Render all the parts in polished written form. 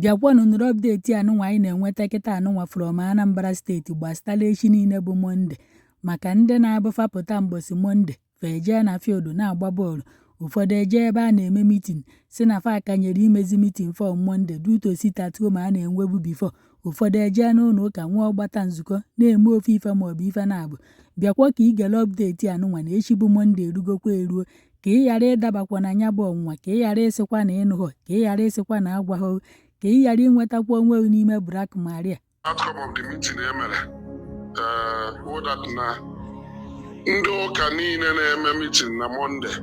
Bịakwanụ nụrụ update anụnwa anyị na-enweta kịta anụnwa from Anambra State gbasatara echi niile bụ Monday, maka ndị na-abụfa pụta mbọsị Monday fa ejee na field na-agba bọọlụ. Ụfọdụ eje ebe a na-eme meeting, si na fa akanyere imezi meeting for Monday due to sit at home a na-enwebu before. Ụfọdụ ejee n'ụlọ ụka nwee ọgbata nzukọ na-eme ofe ife maọbụ ife na-abụ. Bịakwa ka igele update anụnwa na echi bụ Monday erugokwa eruo, ka ị ghara ịdabakwa na ya bụ ọnwụnwa, ka ị ghara ịsịkwa na ịnụghọ, ka ị ghara ịsịkwa na agwaghọ, ka ị ghara inwetakwa onwe gị n'ime Black Maria. Outcome of the meeting e mere wụ that na ndị ụka niile na-eme meeting na Monday,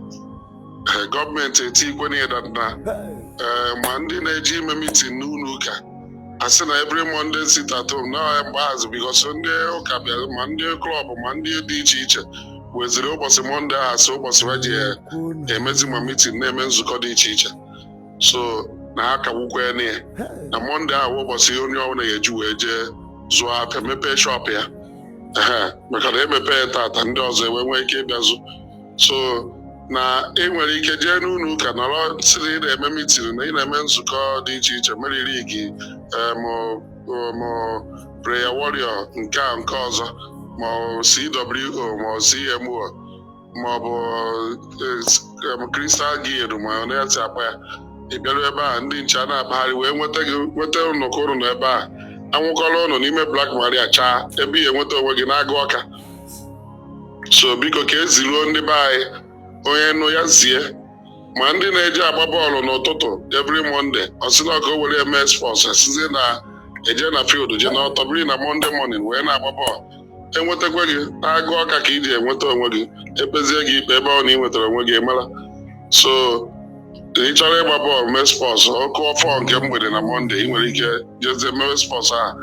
gọọmenti etikwe na that na ma ndị na-eji ime meeting n'ụlọ ụka, asị na every Monday sit at home na mgbe azụ, because ndị ụka bịara, ma ndị club, ma ndị dị iche iche weziri ụbọchị Monday ahụ asị ụbọchị ha ji emezi ma meeting, na-eme nzukọ dị iche iche. So na ha kagbukwe na ya na Monday ahụ ụbọchị onye ọbụla ga-eji wee jee zụọ afịa, mepee shop ya, ehe, maka na emepe ya tata, ndị ọzọ enwe nwee ike ịbịa zụ. So na ị nwere ike jee n'ụlọ ụka nọrọ, sị na ị na-eme meeting, na ị na-eme nzukọ dị iche iche, meriri gị mụ prayer warrior nke a nke ọzọ, ma ọ CWO, ma ọ CMO, ma ọ bụ Crystal Guild, ma ọ na-esi akpa ya. Ị bịaru ebe a, ndị nche a na-akpagharị wee nweta gị, nweta ụnụ ka ụnụ nọ ebe a anwụkọrọ ụnụ n'ime Black Maria chaa ebe ị enweta onwe gị na-agụ ọka. So biko, ka eziruo ndị be anyị, onye nụ ya zie, ma ndị na-eji agba bọọlụ n'ụtụtụ every Monday, ọ sị na ka o were eme sports, esizie na eje na field, je na ọtọbiri na Monday morning wee na-agba bọọlụ, enwetakwa gị na-agụ ọka ka iji enweta onwe gị, ekpezie gị ikpe ebe ọ na ị nwetara onwe gị mara. So ị chọrọ ịgba bọọlụ, mee sports, ọkụ ọfọ nke mgbede na Monday, ị nwere ike jezie mewe sports ahụ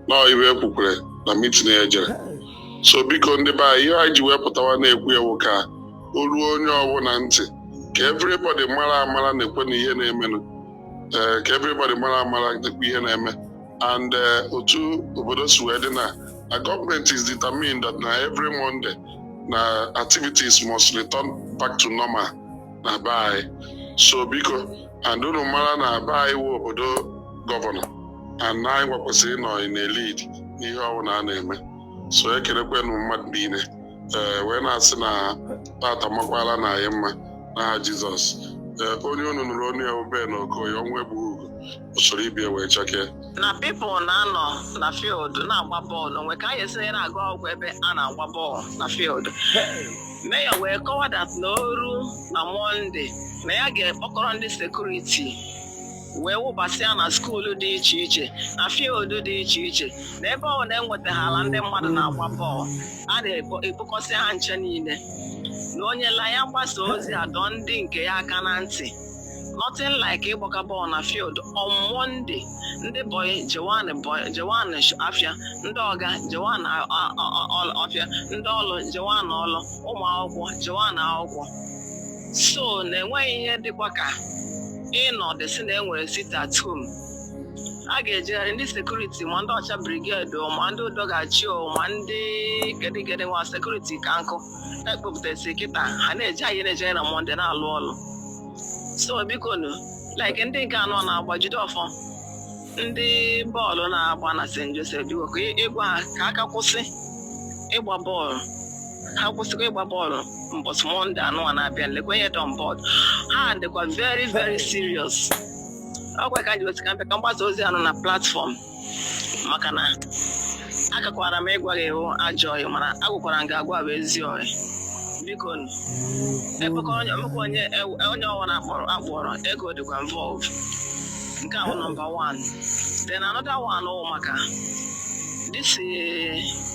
nọọ ibe ekwukwere na meeting ya ejere. So biko, ndị be anyị, ihe anyị ji wee pụtawa na-ekwu ewu ka o ruo onye ọbụla ntị, ka everybody mara amara na-ekwe na ihe na-emenụ, ee, ka everybody mara amara na-ekwe ihe na-eme. And otu obodo si wee dị na gọọmenti is determined that na every Monday na activities must return back to normal na be anyị. So biko, and unu mara na be anyị wụ obodo governor, and na anyị nwa kwesịrị ịnọ in a lead n'ihe ọbụla a na-eme. So ekelekwenụ mmadụ niile, ee, wee na-asị na tata makwala na anyị mma n'aha Jizọs. Ee, onye unu nụrụ onu ya ube na Okoye ọnwa egbughị ugo usoro ibie wee chakee. Na people na-anọ na field na-agba bọọlụ onwe ka anyị esi na-agụ akwụkwọ ebe a na-agba bọọlụ na field. Mayor wee kọwa that na oru na Monday na ya ga-ekpọkọrọ ndị security wee wụbasịa na school dị iche iche, na field dị iche iche, na ebe ọ na enwetaghala ndị mmadụ na-agba bọọlụ, a na-ekpokọsị ha nche niile. Na onye la ya mgbasa ozi adọ ndị nke ya aka na ntị, nothing like ịgbaka bọọlụ na field on Monday. Ndị boy jewan, boy jewan afịa, ndị ọga jewan ọfịa, ndị ọlụ jewan ọlụ, ụmụ akwụkwọ jewan akwụkwọ. So na enweghị ihe dịkwa ka ịnọdụ si na enwere sit at home. A ga-ejegharị ndị security, ma ndị ọcha brigade, ma ndị udogachi, ma ndị gedegede nwa security ka nkụ ekpopụtasị kịta ha na-eje anyị na-eje na Monday na-alụ ọlụ. So biko nụ, like ndị nke anọ na-agba jide ọfọ, ndị bọọlụ na-agba na St. Joseph, biko ka ịgwa ha ka aka kwụsị ịgba bọọlụ. Ha kwụsịkwa ịgba bọọlụ mbọsị Monday anụ a na-abịa. Lekwa ihe dị on board, ha dịkwa very very serious. Ọkwa ka ji wesị ka mpe ka mgbasa ozi anụ na platform, maka na akakwara m ịgwa gị hụ ajọ ọyị, mana agwakwara m gị agwa bụ ezi ọyị. Biko nụ, ekpekọ onye emekwa onye onye ọbụla akpọrọ ego dịkwa involve. Nke a bụ number one. Then another one wụ maka this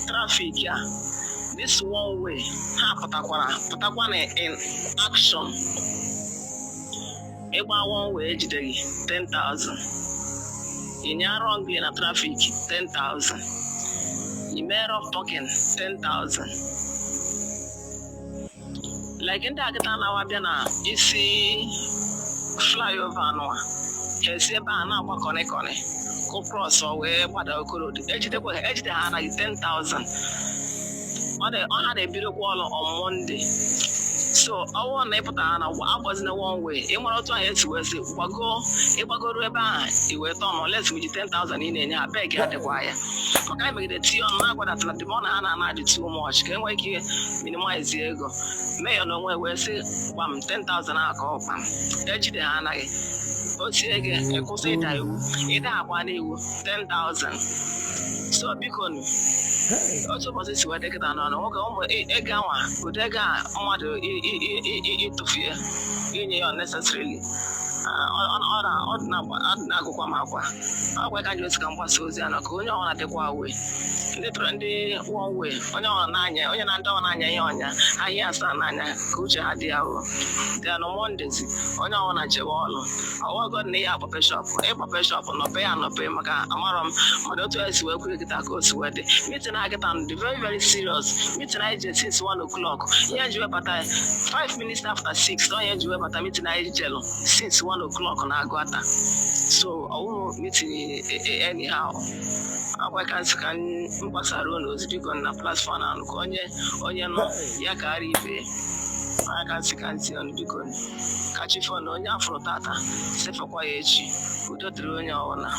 traffic a, this one way, ha pụtakwara pụtakwa na in action. Ịgba one way ejideghị, 10,000. Inye wrongly na traffic, 10,000. Ime rough parking, 10,000. Like ndị akịta na-abịa na isi flyover anụwa, ha esi ebe a na-agba kọnị kọnị kụ cross wee gbada Okorodu, ejidekwa ha, ejide ha anaghị 10,000. Ọ ha na-ebidokwa ọrụ on Monday. So So ọwụ na ịpụtara na agbazina one way, ị mara otu ahụ esi wee sị gbagoo, ịgbagoro ebe ahụ i wee tọọ unless with 10,000 ị na-enye ha beg ha dịkwa ya, maka anyị megide tinye ọnụ na-agwadatara the more na ha na-ana dị too much, ka e nwee ike minimize ego. Mayor na onwe wee sị gbam 10,000 ahụ ka ọ gbam ejide ha anaghị o tie gị ịkwụsị ịda iwu, ịda akwa n'iwu 10,000. So biko nụ, otu ụbọchị si wee dị kịta nọ na nwoke ụmụ ego anwa, ụdị ego a mmadụ ịtụfue inye ya unnecessarily. Ah, ọ dị na-agụkwa m akwa akwa ka ji osi ka mgbasa ozi a nọ ka onye ọbụla dịkwa awe ndị tụrụ ndị one way, onye ọbụla na-anya, onye na ndị ọ na-anya ihe ọnya ahịa asaa n'anya ka uche ha dị ahụ dị anụ. Mondayzi onye ọbụla jewe ọlụ, ọwọgọ na ihe akpọpe shop, ịkpọpe shop nọpe ya nọpe, maka amarọ m mana otu esi wee kwuru kịta ka o si wee dị. Meeting a kịta dị very very serious meeting anyị je since 1 o'clock. Ihe ji webata 5 minutes after 6, onye ji webata meeting anyị jelụ since 1 o'clock na Agụata. So ọwụrụ meeting anyhow. Akwa ka nsị ka m gbasara unu ozi, biko, na platform ahụ ka onye onye nọ ya ka ara ibe aka nsị ka ntị ọnụ, biko, ka chi fọ na onye afụrụ tata sefekwa ya echi. Udo dịrị onye ọbụla.